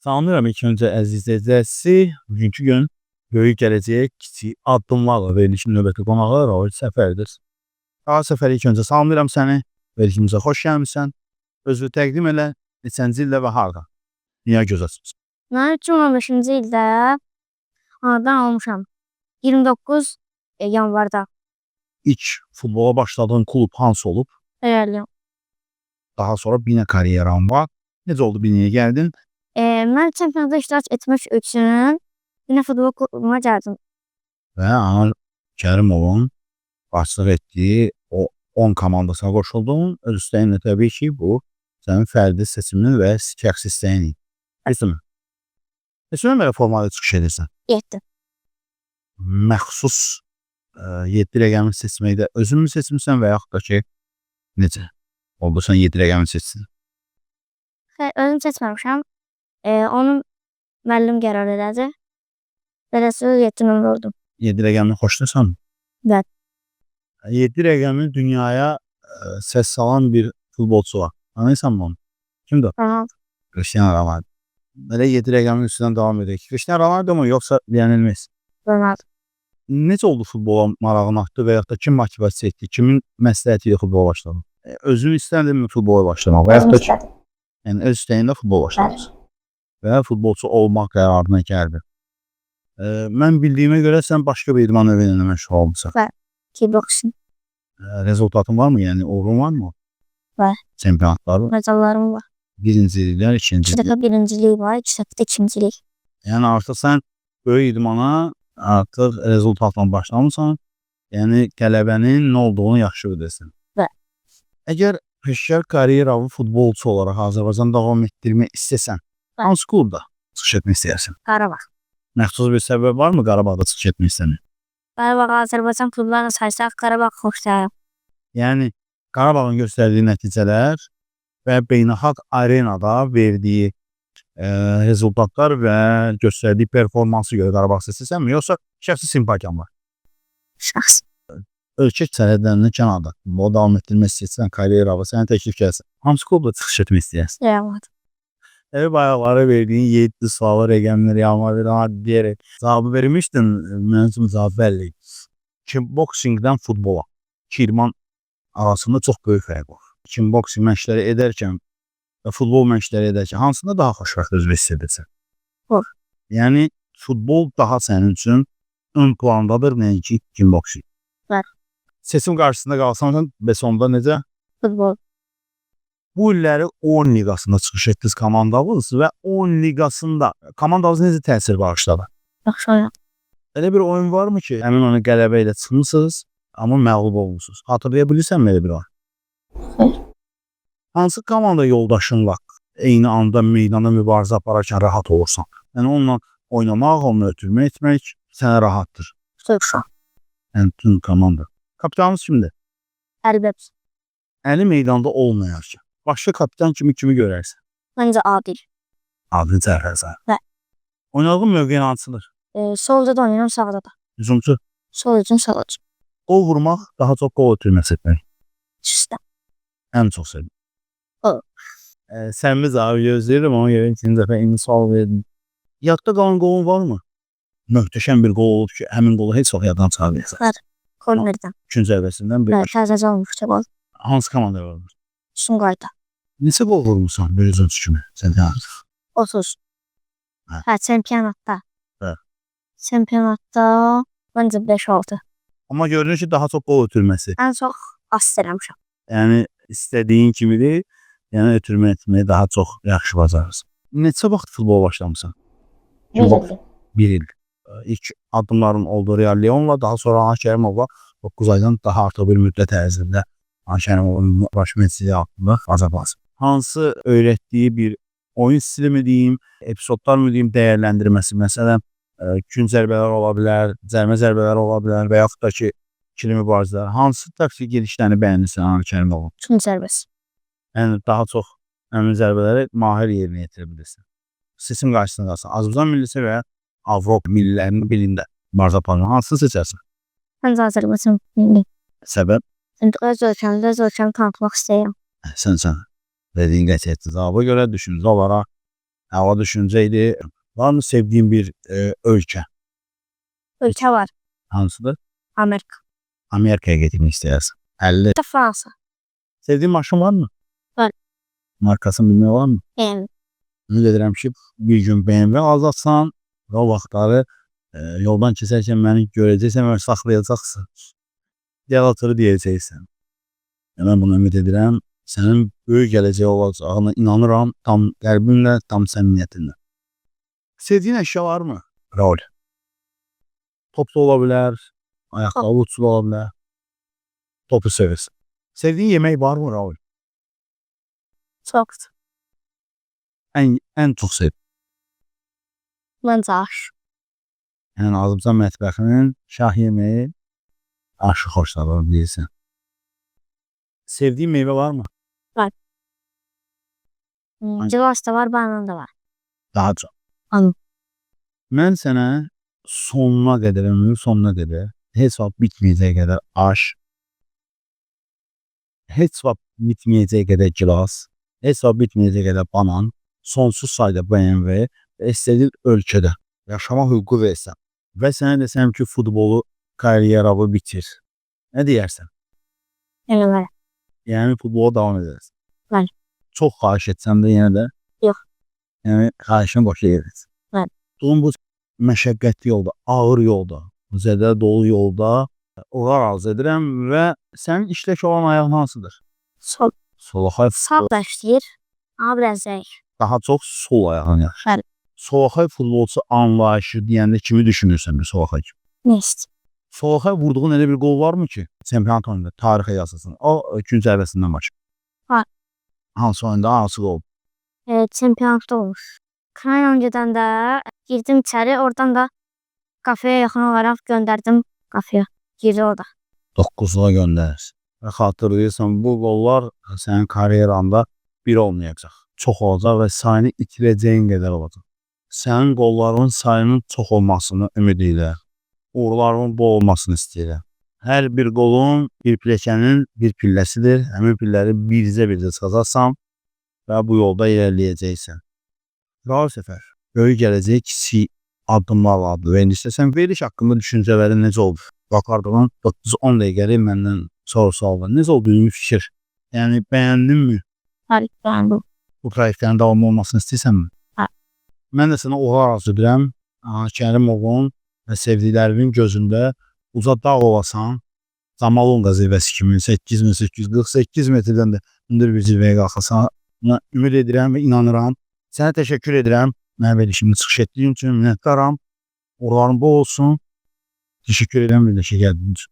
Salamlayıram ilk öncə əziz izləyicilər. Bugünkü gün böyük gələcəyə kiçik addımlarla verilişin növbəti qonağı Raul Səfərdir. Raul Səfər, ilk öncə salamlayıram səni. Verilişimizə xoş gəlmisən. Özünü təqdim elə, neçənci ildə və harda? Dünya göz açmısan? Mən 2015-ci ildə anadan olmuşam. 29 yanvarda. İlk futbola başladığın klub hansı olub? Realım. Daha sonra Binə karyeran var. Necə oldu Binəyə gəldin? Mən çempionatda iştirak etmək üçün Binə futbol klubuna gəldim. Və Anar Kərimovun başçılıq etdiyi o 10 komandasına qoşuldun. Öz istəyinlə təbii ki, bu sənin fərdi seçimin və şəxsi istəyin idi. Düzdürmü? Neçə nömrə formada çıxış edirsən? 7. Məxsus 7 rəqəmi seçməkdə özün mü seçmisən və yaxud da ki, necə oldu sən 7 rəqəmi seçdin? Xeyr, özüm seçməmişəm. Onu müəllim qərar elədi. Beləcə 7 nömrə oldum. 7 rəqəmini xoşlayırsanmı? Bəli. 7 rəqəmi dünyaya səs salan bir futbolçu var. Tanıyırsanmı onu? Kimdir o? Ronaldo. Cristiano Ronaldo. Belə 7 rəqəmin üstündən davam edək. Cristiano Ronaldo mu yoxsa Lionel Messi? Ronaldo. Necə oldu futbola marağın artdı və yaxud da kim motivasiya etdi, kimin məsləhəti ilə futbola başladın? Özün istədinmi futbola başlamaq və yaxud da ki, yəni öz istəyinlə futbola başladın və futbolçu olmaq qərarına gəldin. Mən bildiyimə görə sən başqa bir idman növü ilə məşğul olmusan. Bəli, kickboxing. Rezultatın varmı? Yəni uğurun varmı? Var. Çempionatlar var. Medallarım var. Birinciliklər, İki ikinciliklər. dəfə birincilik var, iki dəfə də ikincilik. Yəni artıq sən böyük idmana artıq rezultatla başlamısan. Yəni qələbənin nə olduğunu yaxşı bilirsən. Bəli. Əgər peşəkar karyeranı futbolçu olaraq Azərbaycanda davam etdirmək istəsən, Bəli. hansı klubda çıxış etmək istəyərsən? Qarabağ. Məxsus bir səbəb varmı Qarabağda çıxış etmək istəmək? Qarabağ Azərbaycan klublarına saysaq Qarabağ xoşlayıram. Yəni Qarabağın göstərdiyi nəticələr və beynəlxalq arenada verdiyi rezultatlar və göstərdiyi performansı görə Qarabağ seçirsənmi, yoxsa şəxsi simpatiyan var? Şəxs. Ölkə sərhədlərindən kənarda futbolu davam etdirmək istəyirsən, karyeranı sənə təklif gəlsin. Hansı klubda çıxış etmək istəyərsən? Real Madrid. Ev bayaqları verdiyin 7 sualı rəqəmləri Real Madrid deyərək cavabı vermişdin. Mənim üçün cavab bəlli idi. Kickboxingdən futbola, iki idman arasında çox böyük fərq var. Kickboxing məşqləri edərkən və futbol məşqləri edərkən hansında daha xoşbəxt özünü hiss edirsən? Futbol. Yəni futbol daha sənin üçün ön plandadır, nəinki kickboxing. Bəli. Seçim qarşısında qalsan və sonda necə? Futbol. Bu illəri 10 liqasında çıxış etdiniz komandamız və 10 liqasında komandamız necə təsir bağışladı? Yaxşı oynadım. Elə bir oyun varmı ki, həmin onu qələbə ilə çıxmısınız, amma məğlub olmusunuz? Xatırlaya bilirsənmi elə bir oyun? Xeyr. Hansı komanda yoldaşınla eyni anda meydanda mübarizə apararkən rahat olursan? Yəni onunla oynamaq, onunla ötürmə etmək sənə rahatdır. Bütün uşaq. Yəni bütün komanda. Kapitanınız kimdir? Əlbəttə. Əli meydanda olmayarkən başqa kapitan kimi kimi görərsən? Məncə Adil. Adil Cəfərzadə. Bəli. Oynadığın mövqeyin hansıdır? Solda da oynayıram, sağda da. Hücumçu. Sol üçün, sol üçün. Qol vurmaq, daha çox qol ötürməsi etmək. İkisi də. Ən çox sevdim. O. Səmimi cavab gözləyirdim, ona görə ikinci dəfə eyni sual verdim. Yadda qalan qolun varmı? Möhtəşəm bir qol olub ki, həmin qolu heç vaxt yaddan çıxarmayacaq. Var. Kornerdən. Üçüncü zərbəsindən bir. Bəli, təzəcə olmuşdu qol. Hansı komandaya vurmuş? Sumqayıta. Neçə qol vurmusan bir hücumçu kimi? Sən yəni. 30. Hə. Hə, çempionatda. Hə. Çempionatda məncə 5-6. Amma görünür ki, daha çox qol ötürməsi. Ən çox asist eləmişəm. Yəni istədiyin kimidir. Yəni ötürmə etməyi daha çox yaxşı bacarırsan. Neçə vaxt futbola başlamısan? Bir il. Bir il. İlk addımların oldu Real Leon'la, daha sonra Ana Kərimovla 9 aydan daha artıq bir müddət ərzində Ana Kərimovun baş məşqçiliyi altında Azərbaycan. Hansı öyrətdiyi bir oyun stili mi deyim, epizodlar mı deyim, dəyərləndirməsi. Məsələn, kün zərbələr ola bilər, cərmə zərbələr ola bilər və yaxud da ki, ikili mübarizələr. Hansı taktik gedişlərini bəyənirsən Ana Kərimovun? Üçün zərbəsi. Yəni daha çox həmin zərbələri mahir yerinə yetirə bilirsən. Seçim qarşısında qalsan, Azərbaycan millisi və ya Avropa millilərinin birində mübarizə aparmaq, hansını seçərsən? Məncə Azərbaycan milli. Səbəb? Çünki öz ölkəmdə öz ölkəmi tanıtmaq istəyirəm. Sən dediyin qətiyyətli cavaba görə düşüncə olaraq Əla düşüncə idi. Varmı sevdiyin bir ölkə? Ölkə var. Hansıdır? Amerika. Amerikaya getmək istəyərsən. 50. Bir də Fransa. Sevdiğin maşın var mı? Var. Markasını bilmək olar mı? BMW. Ümid edirəm ki, bir gün BMW alacaqsan və o vaxtları yoldan keçərkən məni görəcəksən və saxlayacaqsan. Delatörü deyəcəksən. Yəni, mən buna ümid edirəm. Sənin böyük gələcəyi olacağına inanıram tam qəlbimlə, tam səmimiyyətimlə. Sevdiyin əşya var mı? Raul. Top da ola bilər, ayaqqabı uçu da ola bilər. Topu sevirsən. Sevdiyin yemək var mı Raul? Çox. Ən çox sev. Məncə aş. Yəni Azərbaycan mətbəxinin şah yeməyi aşı xoşlanır bilirsən. Sevdiyin meyvə var mı? Var. Gilas da var, banan da var. Daha çox. Anladım. Mən sənə sonuna qədər, ömrünün sonuna qədər heç vaxt bitməyəcək qədər aş, heç vaxt bitməyəcək qədər gilas, heç vaxt bitməyəcək qədər banan, sonsuz sayda BMW və istədiyin ölkədə yaşama hüququ versəm və sənə desəm ki, futbolu karyeramı bitir. Nə deyərsən? Elə. Yəni futbola davam edərsən. Bəli. Çox xahiş etsəm də yenə də? Yox. Yəni xahişini boşa yerəcəksən. Bəli. Tutduğun bu məşəqqətli yolda, ağır yolda, zədə dolu yolda uğur arzu edirəm və sənin işlək olan ayağın hansıdır? Sol. Solaxay. Sağ da işləyir, amma biraz zəif. Daha çox sol ayağın yaxşı. Bəli. Solaxay futbolçu anlayışı deyəndə kimi düşünürsən bir solaxay kimi? Nest. Solaxay vurduğun elə bir qol varmı ki, çempionat oyununda tarixə yazılsın? O gün zərbəsindən başqa. Var. Hansı oyunda, hansı qol? Çempionatda olmuş. Ukrayna gedəndə girdim içəri, oradan da qafaya yaxın olaraq göndərdim qafaya. Girdi o da. 9-luğa göndərirsən. Və xatırlayırsan, bu qollar sənin karyeranda bir olmayacaq. Çox olacaq və sayını itirəcəyin qədər olacaq. Sənin qolların sayının çox olmasını ümid ilə, uğurlarının bol olmasını istəyirəm. Hər bir qolun bir pilləkənin bir pilləsidir. Həmin pilləri bircə-bircə çıxacaqsan və bu yolda irəliləyəcəksən. Raul Səfər, böyük gələcək kiçik addımlarla adlı. Və indi istəsən veriliş haqqında düşüncələrin necə oldu? Baxardığın 9-10 dəqiqəlik məndən soru sual var. Necə oldu ümumi fikir? Yəni bəyəndinmi? Bəli, bəyəndim. Bu proyektlərin davamlı olmasını istəyirsənmi? Hə. Mən də sənə uğur arzu edirəm. Kərimovun və sevdiklərimin gözündə uca dağ olasan, Camalonqa zirvəsi kimi 8848 metrdən də hündür bir zirvəyə qalxasan. Buna ümid edirəm və inanıram. Sənə təşəkkür edirəm. Mənim verilişimdə çıxış etdiyin üçün minnətdaram. Uğurların bol olsun. Təşəkkür edirəm bir də ki, gəldiyin üçün.